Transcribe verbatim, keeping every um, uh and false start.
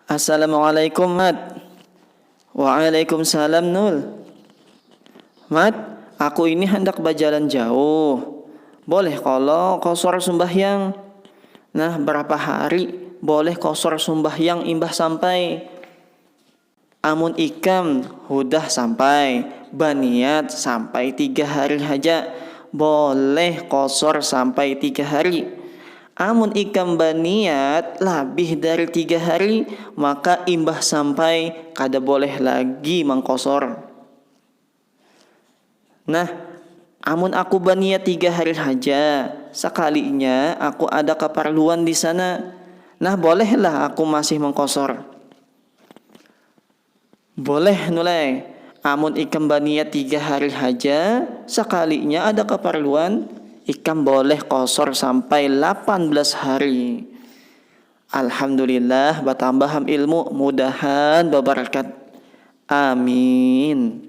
Assalamualaikum, Mat. Waalaikumsalam, Nul. Mat, aku ini handak bajalan jauh. Boleh kalo kosor sumbahyang? Nah, berapa hari boleh kosor sumbahyang imbah sampai? Amun ikam hudah sampai, baniat sampai tiga hari haja, boleh kosor sampai tiga hari. Amun ikam baniat labih dari tiga hari, maka imbah sampai kada boleh lagi mangkosor. Nah, amun aku baniat tiga hari haja, sakalinya aku ada kaparluan di sana. Nah, bolehlah aku masih mangkosor. Boleh, Nul ai. Amun ikam baniat tiga hari haja, sakalinya ada kaparluan, ikam boleh kosor sampai lapan belas hari. Alhamdulillah, batambah ham ilmu, mudahan babarakat. Amin.